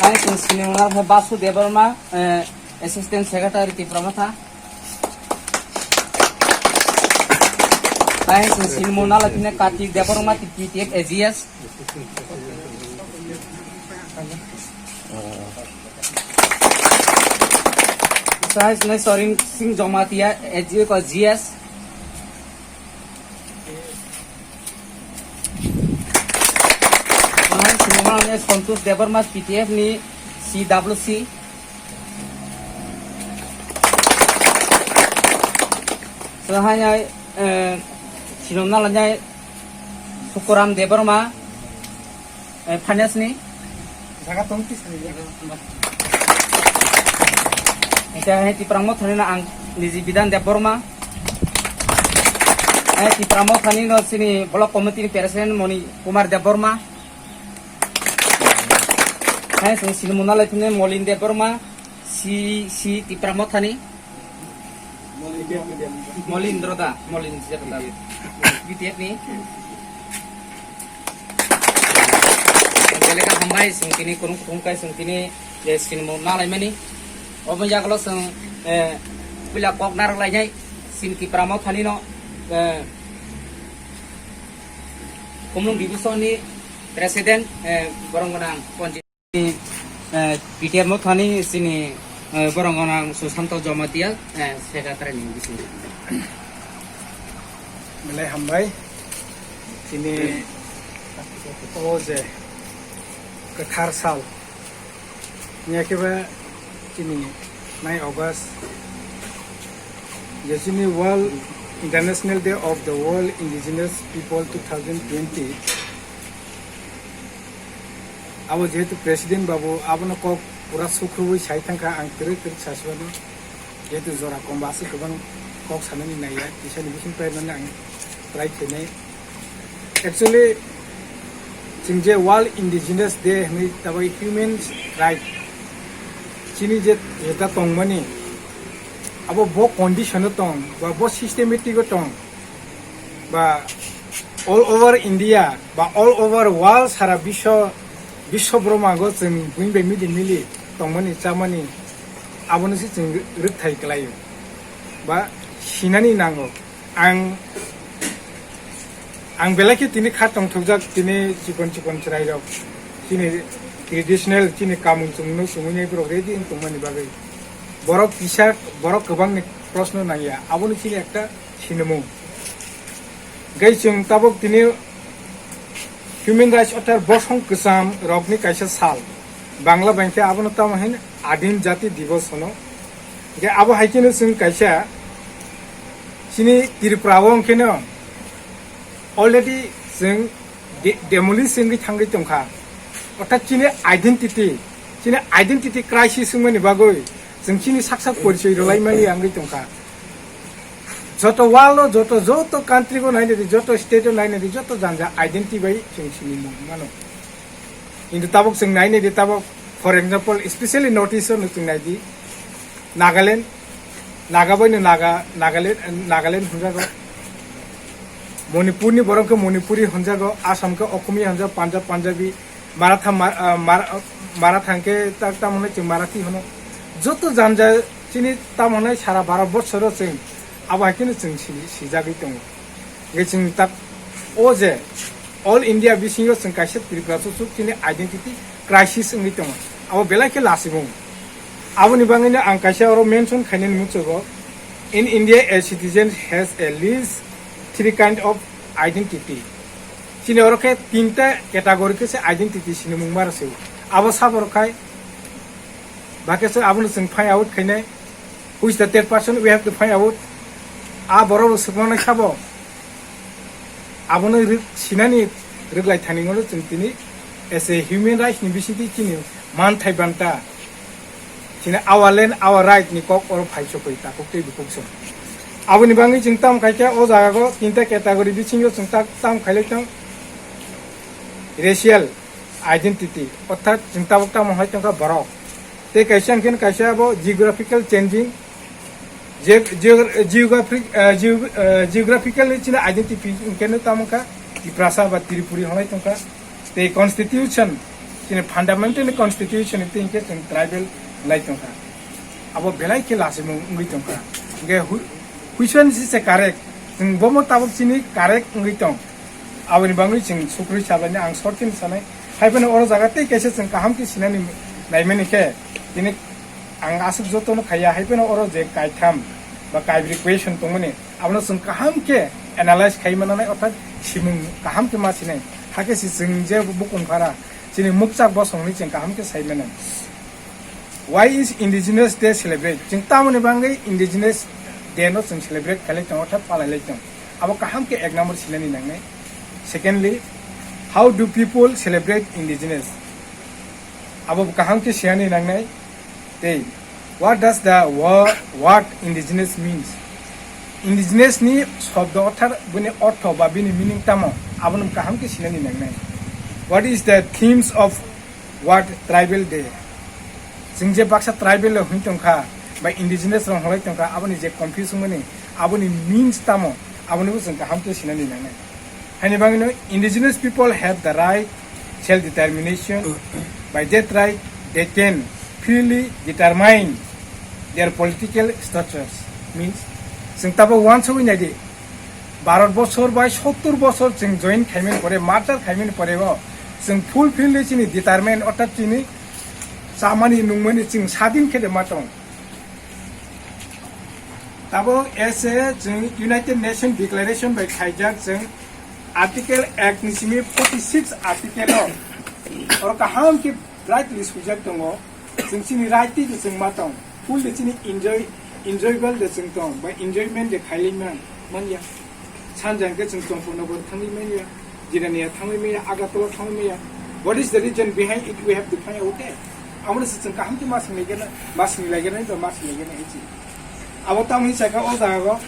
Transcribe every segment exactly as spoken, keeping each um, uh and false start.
Hai chwng sinimung nai khe Basu Debbarma, eh, Assistant Secretary Tipra Motha. Hai chwng sinimung nai khe Kartik Debbarma, T T F A G S. Sai sinai Sorin Singh Jamatia, A G S ko G S. Hai sinimung nai Santosh Debbarma, P T F ni C W C. Sahai, eh, sinimung nai Sukuram Debbarma, eh, finance ni. Jaga tong kis ni. Ita hai Tipra Mothani no ang niji Bidan Debbarma. Hai Tipra Mothani no sini block committee ni president Moni Kumar Debbarma. Hai sini sini munalai thune Molin Debbarma, C C Tipra Mothani. Molindro da, Molin siapa tadi? B T F ni. Beleka hambai sing kini kurung kurung kai sing kini, eh, sinimung nai mani. Obo jagalo sing, eh, pila kok narak lai jai, sing Tipra Mothani no, eh, Kumlung division ni president, eh, borong gonang Ponji. Eh, P T F Mothani sini, eh, borong gonang Susanto Jamatia, eh, secretary ni bising. Belai hambai. Chini o je kwthar sal. Nya khe ba chini nine August. Je chini World International Day of the World Indigenous People two thousand twenty. Abo jehetu president babu abono kok pura sukhruwi sai thangkha, ang kwrwi kwrwi sasibano jehetu jora komba aswk kwbang kok sanani naiya, kisani bising paimani ang try khainai. Actually, chwng je World Indigenous Day hwnwi tabuk human right chini je jeta tongmani abo bo condition o tong ba bo systematic o tong ba all over India ba all over world sara biswa, biswa brahmango chwng buini bai mili mili tongmani chamani abono se chwng rwkthai kwlaio ba sinani nango. Ang, ang belai khe tini kha tongthokjak tini chikon chikon chwrairok chini traditional chini kamung chumung no chumui nai borok ready wng tongmani bagwi borok kisa borok kwbangni proshno nangya abono chini ekta sinimung. Gai chwng tabuk tini Human Rights Author bosong kwcham rokni kaisa sal. Bangla bai khe abono tamo hino Adim Jati Divos hono. Hingke abo hai kheno chwng kaisa chini Tripura o hingke no already chwng de-, demolish wngwi thangwi tongkha. Orthat chini identity, chini identity crisis wngmani bagwi chwng chini sak sak porichoi rwlaimani wngwi tongkha. Joto world o, joto, joto country o nainadi, joto state o nainadi, joto janja identity bai chwng sini mung mano. Kintu tabuk chwng nainadi tabuk, for example, especially North East o chwng naidi, Nagaland, Naga bai no Naga, Nagaland, Nagaland hwnjago. Manipur ni borok khe Manipuri hwnjago, Assam khe Okomiya hwnjago, Punjab, Punjabi, Maratha, Mar-, ah, Mar-, Maratha hwnkhe ta-, tamo hwnwi chwng Marathi hwno. Joto janja chini tamo hwnwi sara baro bosoro chwng abo hai kheno chwng si-, sijagwi tongo. Hwnkhe chwng tak o je All India bisingo chwng kaisa Tripura chuchuk chini identity crisis wngwi tongo. Abo belai khe lasibung. Aboni bagwino ang kaisa oro mention khainani muchugo, in India a citizen has at least three kind of identity. Chini oro khe tinta category khe se identity sinimung mara se. Abo sabo rok khai, ba khe se abono chwng find out khainai. Who is the third person? We have to find out. A borok rok swkmano sabo. Abono rwk-, sinani rwglai thani ngono chwng tini as a human rights ni bisingtwi chini manthai banta. Chini our land, our right ni kok oro phai sokoi takhuk tei bukhuk song. Aboni bagwi chwng tam khai khe o jaga go tinta category bisingo chwng tak tam khailai tong racial identity, orthat chwng tabuk tamo hai tongkha borok. Tei kaisa hwnkhe kaisa bo geographical changing, ge-, geog-, geographic, eh, geo-, eh, geographical ni chini identity hwnkhe tamo kha Tiprasa ba Tripuri hwnwi tongkha. Tei constitution Chini fundamental constitution ni twi hwnkhe chwng tribal lai tongkha. Abo belai khe lachimung wngwi tongkha. Hwnkhe hu-, which one is a correct? Chwng bomo tabuk chini correct wngwi tong. Aboni bagwi chwng sukrui salaini ang short khe sanai. Haiphano oro jaga tei kaisa chwng kaham khe sinani naimani khe, tini ang aswk jotono khaiya, haiphano oro je kaitham ba kaibri question tongmani, abono chwng kaham khe analyze khai mananai, orthat simung kaham khe ma sinai. Hakhe se chwng je bukung phara chini mukchak bosongni chwng kaham khe sai manai. Why is Indigenous Day celebrate? Chwng tamoni bagwi Indigenous Day no chwng celebrate khailai tongo, orthat palailai tongo. Abo kaham khe ek number sinani nangnai. Secondly, how do people celebrate Indigenous? Abo kaham khe sinani nangnai. Tei, what does the wo-, word indigenous means? Indigenous ni shobdo orthat bini ortho ba bini meaning tamo? Abono kaham khe sinani nangnai. What is the themes of World Tribal Day? Chwng je baksa tribal rok hwn tongkha ba indigenous rok hwnlai tongkha, aboni je confuse wngmani, aboni means tamo, abonibo chwng kaham khe sinani nangnai. Haini bagwino indigenous people have the right self determination. By that right, they can freely determine their political status. Means, chwng tabo uansugwi naidi, Bharat bosor bai sottur bosor chwng join khaimani pore, merger khaimani pore o chwng fulfill chini determine, orthat chini chamani nungmani chwng sadin khe de ma tong. Tabo as a chwng United Nations Declaration bai khaijak chwng Article Act ni simi forty six article o oro kaham khe brightly swijak tongo. Chwng chini right tei chwng ma tong. Full de chini enjoy, enjoyable de chwng tong, ba enjoyment de khailai man, man ya. Sanja hwnkhe chwng Chompornagar thangwi man ya, Jirania thangwi man ya, Agartala thangwi man ya. What is the reason behind it? We have to find out there. Amo se chwng kaham khe ma swnglaigena, ma swnglaigena, ba ma swnglaigena hichi. Abo tamo hinwi sakha o jaga o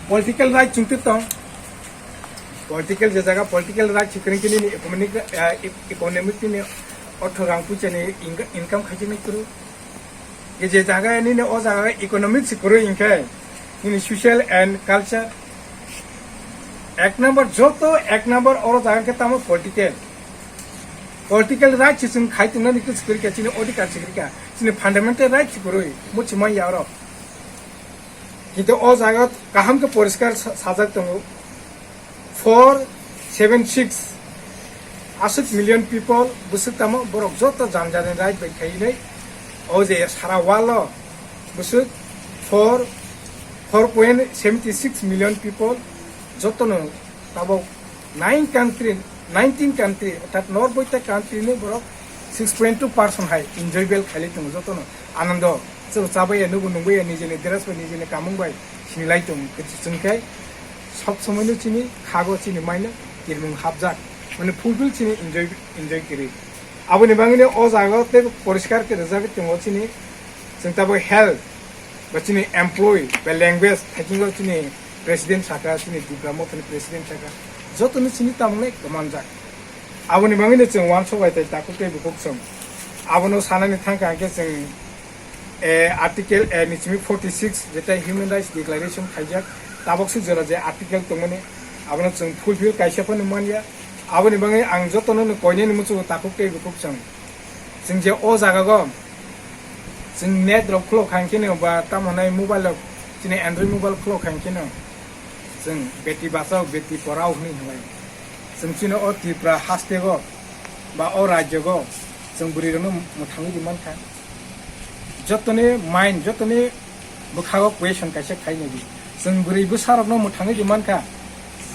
political right chwng twi tong. Political je jaga political right chwng kwrwng khe nini economic, eh, e-, economic nini ortho rang puisa ni inga-, income khaijak nai kwrwi. Ke je jaga nini o jaga economic se kwrwi hinkhe nini social and culture ek number, joto ek number oro jaga khe tamo political. Political right se chwng khai tongnani khe se kwrwi kha, chini odhikar se kwrwi kha, chini fundamental right se kwrwi, muchima ya oro. Kintu o jaga kaham khe poriskar sa-, sajak tongo. Four seven six aswk million people bwswk tamo borok joto jani jani right bai khainai. O je sara world o bwswk four, four point seventy six million people jotono tabok nine country, nineteen country, orthat north boita country ni borok six point two percent hai enjoyable khailai tongo jotono. Anando, chwng chabaiya, nugo nungbai, nijini dress bai, nijini kamung bai sinilai tong, chwng khe sob somoi no chini khago chini maino kirmung hapjak, mane fulfill chini enjoy, enjoy kiri. Aboni bagwino o jaga tei poriskar khe rwjagwi tongo chini, chwng tabuk health ba chini employee ba language thaikingo chini president saka, chini Dibra Mothani president saka, jotono chini tamungni kwmanjak. Aboni bagwino chwng uansuk bai tai takhuk tei bukhuk chwng. Abono sanani thangkha hwnkhe chwng, eh, article, eh, ni simi forty six, jetai Human Rights Declaration khaijak, tabok se jora je article tongmani, abono chwng fulfill kaisa phano manya. Aboni bagwi ang jotono no koinani muchungo takhuk tei bukhuk chwng. Chwng je o jaga go, chwng net rok khulok kha hwnkhe no ba tamo hwnai mobile rok, chini Android mobile khulok kha hwnkhe no, chwng beti bachao, beti porao hwnwi hwnlai. Chwng chini o Tripura haste go ba o rajyo go chwng bwrwi rokno mwthangwi di mankha. Jotoni mind, jotoni bwkhago question kaisa khai nai di. Chwng bwrwi bwsa rokno mwthangwi di mankha.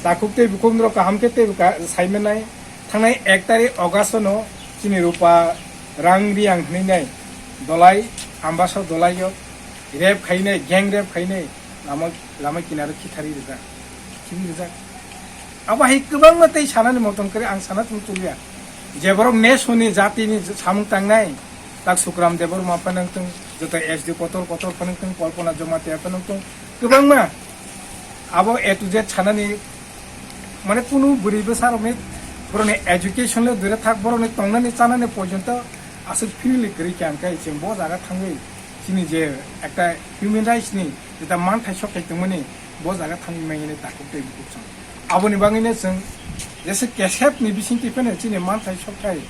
Takhuk tei bukhuk norok kaham khe tei bwkha sai manai. Thangnai ek tarik August no chini Rupa Rang Riang hwnwi nai Dolai, Ambasa Dolai o rape khainai, gang rape khainai, lama, lama kinaro khitharwi rijak, khibi rijak. Abo hai kwbangma tei sanani moton kwrwi ang sana tong choliya. Je borok nesoni jatini samung tangnai, tak Sukram Debbarma phano wngtong, joto S D kotor kotor phano wngtong, Kalpana Jamatia phano wngtong, kwbangma. Abo A to Z sanani, mane, kunu bwrwi bwsarokni, borokni education le dure thak, borokni tongnani chanani porjonto aswk freely kwrwi kha, hwnkhe chwng bo jaga thangwi chini je ekta human rights ni jeta manthai sokthai tongmani, bo jaga thangwi manya hwnwi takhuk tei bukhuk chwng. Aboni bagwino chwng jesa kesep ni bisingtwi phano chini manthai sokthai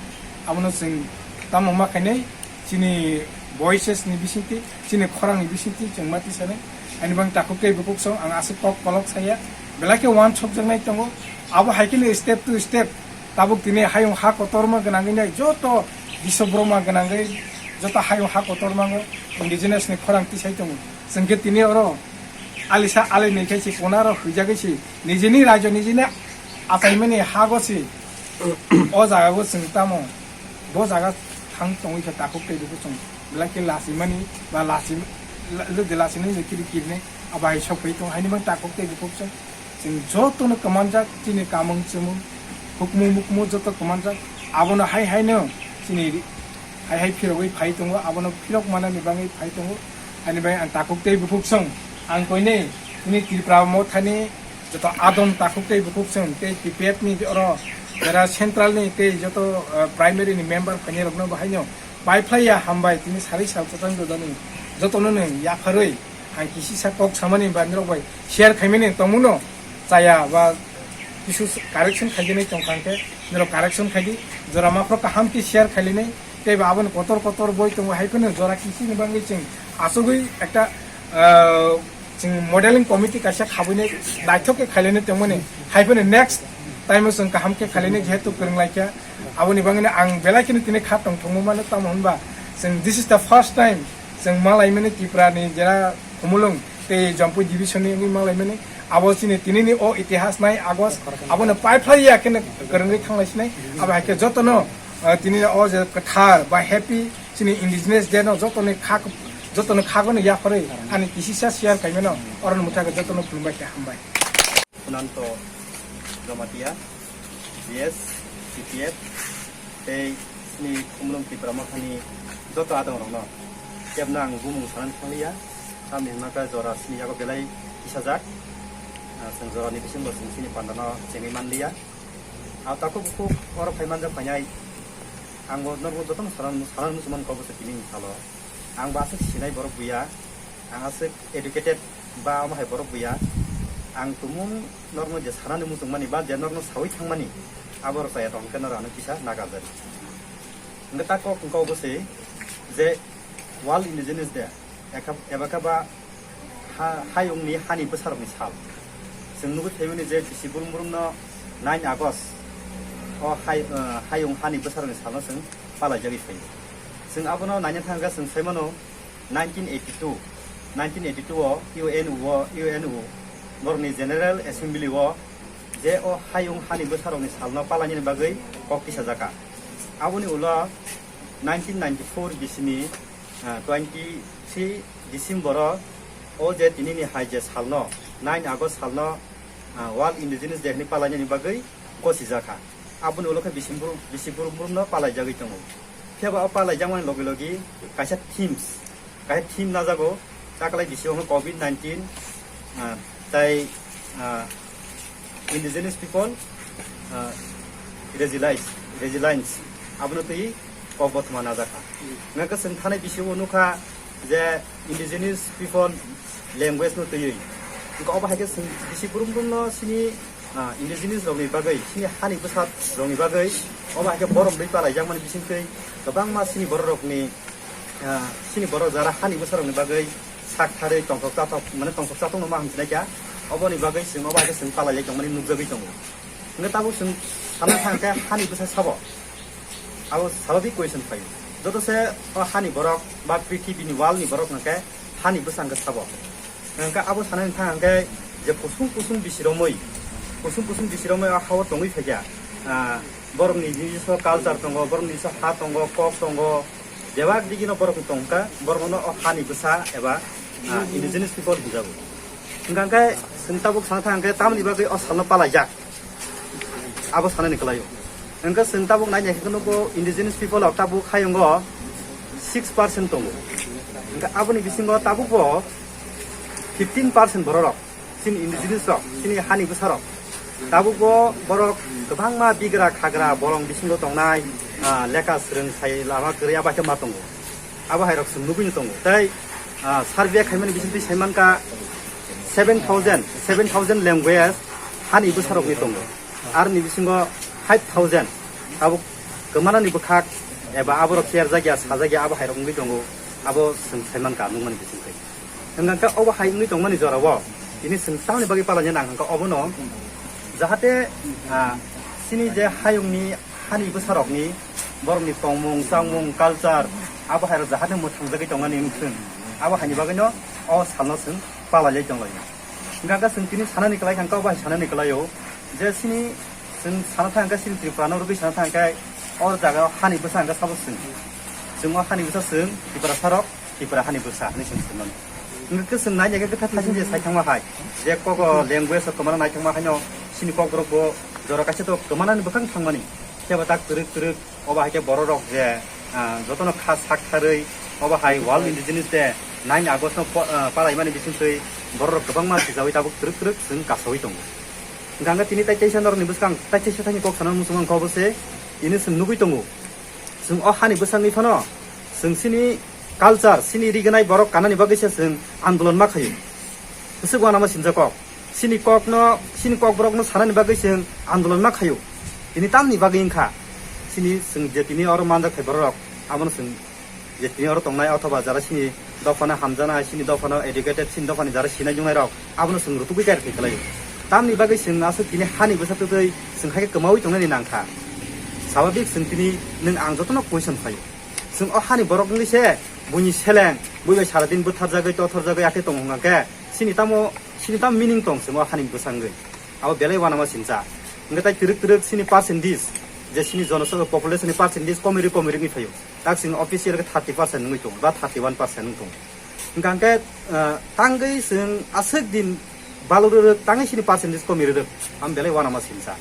Abono chwng tamo ma khainai chini voices ni bisingtwi, chini khorang ni bisingtwi chwng ma tisanai. Ani bang takhuk tei bukhuk song ang aswk kok kolok saya. Belai khe uansukjaknai tongo. Abo hai kheno step to step tabuk tini hayung ha kotorma gwnangwi nai joto Biswa Brahma gwnangwi joto hayung ha kotorma o indigenous ni khorang tisai tongo. Chwng khe tini oro alisa alai ni khe si kona ro huijagwi si nijini rajyo nijini achaimani ha go si o jaga go chwng tamo bo jaga thang tongwi khe takhuk tei bukhuk chwng belai khe lasimani ba lasim lede lasimani je kiri kirine abo hai sok phai tong haini mang takhuk tei bukhuk chwng chwng jotono kwmanjak chini kamung chumung hukmu mukmu joto kwmanjak abono hai haino chini hai hai phirogwi phai tongo abono phirok manani bagwi phai tongo haini bagwi ang takhuk tei bukhuk chwng ang koinei chini Tripura mothani joto adon takhuk tei bukhuk chwng tei T P F ni oro jera central ni tei joto eh, primary ni member phainai rokno bo haino pai phlai ya hambai tini sari sal kwchang dodani jotono no yapharwi ang kisisa kok samani ba nirok bai share khaimani tongmuno chaya ba kisu correction khaijani tongkha khe nirok correction khaidi jora maphro kaham khe share khailinai tei ba aboni kotor kotor boi tongo hai phano jora kisini bangwi chwng asugwi ekta ah, chwng modeling committee kaisa khabwini naithok khe khailani tongmani hai phano next time o chwng kaham khe khailani jehetu kwrwng laikha aboni bagwi ang belai kheno tini kha tongthokma mano tamo hwnba chwng this is the first time chwng malaimani Tripura ni jera Khumulwng tei Jampui division ni wngwi malaimani abo chini tini ni o itihas nai agos abono paiphlai ya kheno kwrwngwi thanglai sinai abo hai khe jotono ah, tini o je kwthar ba happy chini indigenous day no jotoni kha jotoni khago no yapharwi ani kisisa share khaimano oroni mwthangwi jotono khulumbai khe hambai. Kunanto Jamatia, B S, C P F, tei chini Khumulwng Tipra Mothani joto adongrokno kebna ang bumung sanani thangliya. Tamni hwnba khe jora chini yago belai kisajak. Ah, chwng jorani bisingo chwng chini pandano chengwi manliya. Ang takhuk bukhuk oro phai manjak phainai. Ang bo norok jotono sana, sana muchung mankha obo se tini ni salo. Ang bo aswk sinai borok buya. Ang aswk educated ba omo hai borok buya. Ang tumung norokno je sanani muchung mani ba je norokno sawi thangmani abo rok chaya tong khe norok ano kisa nagarjani. Hwnkhe ta kok hwnkha obo se je World Indigenous Day. Eka-, eba khe ba ha-, hayungni hani bwsarokni sal. Chwng nugwi phaimani je bisi burum burumno nine August o hay-, eh, hayung hani bwsarokni salno chwng palaijagwi phaio. Chwng abono naina thangkha chwng sai mano nineteen eighty-two, nineteen eighty-two o U N O o, U N O borokni General Assembly o je o hayung hani bwsarokni salno palainani bagwi kok tisajak kha. Aboni ulo nineteen ninety-four bisini, ah, twenty-three December o, o je tinini hai je salno, nine August salno, ah, World Indigenous Day hwnwi palainani bagwi gosijak kha. Aboni ulo khe bisi brum-, bisi brum brumno palaijagwi tongo. Phiya ba o palaijakmani logi logi kaisa themes, kaisa theme najago, taklai bisi wngkha covid nineteen, ah, tai, ah, indigenous people, ah, resilience, resilience, abono twi kok bothoma najakha. Hwnkhe chwng thanai bisi o nukha je indigenous people language no twiwi. Hwnkhe obo hai khe chwng bisi brum brumno chini ah, indigenous rokni bagwi, chini hani bwsa rokni bagwi, omo hai khe borom dui palai jakmani bisingtwi kwbangma chini borok rokni, ah, chini borok jara hani bwsa rokni bagwi sak tharwi tongthok chathok, mane tongthok chathokno ma hamsinai kha, oboni bagwi chwng obo hai khe chwng palai lai tongmani nukjagwi tongo. Hwnkhe tabuk chwng sana thang khe hani bwsa sabo? Abo swababik question phaio. Joto se o hani borok ba prithibini world ni borok hwnkhe hani bwsa hwnkhe sabo. Hwnkhe abo sanani thang hwnkhe je kusung kusung bisi romwi, kusung kusung bisi romwi o hao tongwi phaikha. Ah, borokni nijiswa culture tongo, borokni nijiswa ha tongo, kok tongo, bebak digino borok tongkha, borokno o hani bwsa eba, ah, indigenous people hwnjago. Hwnkhe chwng tabuk sana thang hwnkhe tamoni bagwi o salno palaijak? Abo sanani kwlaio. Hwnkhe chwng tabuk naina hwnkhe nugo indigenous people rok tabuk hayungo six percent tongo. Hwnkhe aboni bisingo tabukbo fifteen percent borok rok, chini indigenous rok, chini hani bwsa rok. Tabukbo borok kwbangma bigra khagra bolong bisingo tongnai, ah, lekha swrwng sai lama kwrwi abo hai khe ma tongo. Abo hai rok chwng nugwi tongo. Tei, ah, survey khaimani bisingtwi sai mankha seven thousand, seven thousand language hani bwsa rokni tongo. Aroni bisingo five thousand tabuk kwmanani bwkhak eba aborok cherjakya, sajakya, abo hai rok wngwi tongo, abo chwng saimankha nukmani bisingtwi. Hwnkha khe obo hai wngwi tongmani jorao tini chwng tamni bagwi palanya nang hwnkha obono, jahate, ah, chini je hayungni hani bwsarokni borokni tongmung, chamung, culture, abo hai rok jahate mwthangjagwi tongnani wngthwng, abo haini bagwino o salno chwng palaiwi tonglaio. Hwnkha khe chwng tini sanani kwlai kha, kok bai sanani kwlaio je chini chwng sana thang khe chini Tripura no rwgwi sana thang khe o jaga o hani bwsa hwnkhe sabo chwng. Chwng o hani bwsa chwng Tiprasa rok, Tripura hani bwsa hinwi chwng swngmani. Hwnkhe chwng nai nai khe kwthar thaisin je sai thangma hai je kogo language o kwmana nai thangma haino chini kokborok bo jora kaisa to kwmanani bwkhak thangmani. Khe bo tak twrwk twrwk Obo hai khe borok rok je, ah, jotono kha sak tharwi obo hai World Indigenous Day nine August no po-, ah, palaimani bisingtwi borok rok kwbangma sijaui tabuk twrwk twrwk chwng kasaui tongo. Hwnkha hwnkhe tini tai teisa norokni bwskang tai teisa thani kok sana muchung wngkha obo se tini chwng nugui tongo. Chwng o hani bwsangni phano chwng chini culture, chini rignai borok kanani bagwi se chwng andolon ma khaio. Bwswk uanama sinjak kok. Chini kokno, chini kokborokno sanani bagwi chwng andolon ma khaio. Tini tamni bagwi wngkha. Chini chwng je tini oro manjak thai borok, abono chwng je tini oro tongnai othoba jara chini dophano hamjaknai, chini dophano educated, chini dophani jara sinai nungnai rok, abono chwng rutugwi kaitor khe khlaio. Tamni bagwi chwng aswk tini hani bwsa twtwi chwng hai khe kwmaui tongnani nangkha. Swabhabik chwng tini nwng ang jotono question khlaio. Chwng o hani borok wngwi se buini seleng, bui bai sara din bwtharjagwi, totharjagwi, yakhe tongo hwnkha khe, chini tamo, chini tamo meaning tong chwng o hani bwsa wngwi? Abo belai uanama sincha. Hwnkhe tai twrwk twrwk chini percentage, je chini jonosongkha population ni percentage komiri komiri wngwi phaio. Tak chwng official khe thirty percent wngwi tongo, ba thirty one percent wngwi tongo. Hwnkha khe, ah, tangwi chwng aswk din balurwrwk, tangwi chini percentage komirwrwk, amo belai uanama sincha.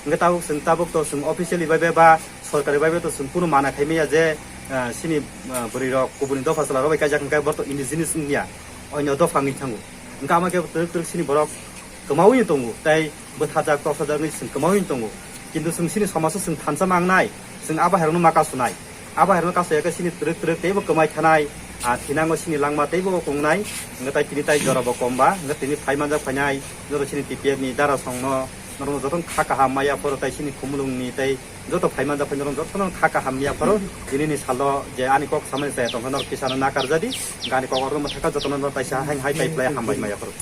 Hwnkhe tabuk chwng, tabuk to chwng officially bai bai ba sorkari bai bai to chwng kunu mana khai maya je, ah, chini, ah, bwrwi rok kubuni dopha chwla rok bai kaijak hwnkhe bo to indigenous wngya, onyo dopha wngwi thango. Hwnkhe amo khe twrwk twrwk chini borok kwmaui tongo, tei bwthajak toksajak wngwi chwng kwmaui tongo. Kintu chwng chini somajo chwng thansa mangnai, chwng abo hai rokno ma kasunai. Abo hai rokno kasaya khe chini twrwk twrwk teibo kwmai thanai, ah, thinango chini langma teibo kungnai, hwnkhe tai tini tai jora bo kom ba, hwnkhe tini phai manjak phainai, joto chini T P F ni dara songno, norokno jotono kha kaham maya phoro tai chini khumulungni tei joto phai manjak phai norok jotono kha kaham maya phoro, tini ni salo je ani kok samani chaya tongkha norok kisa no nakar jadi, ani kok oro mwthaka jotono norok taisa hai hai tai phlai hambai maya phoro.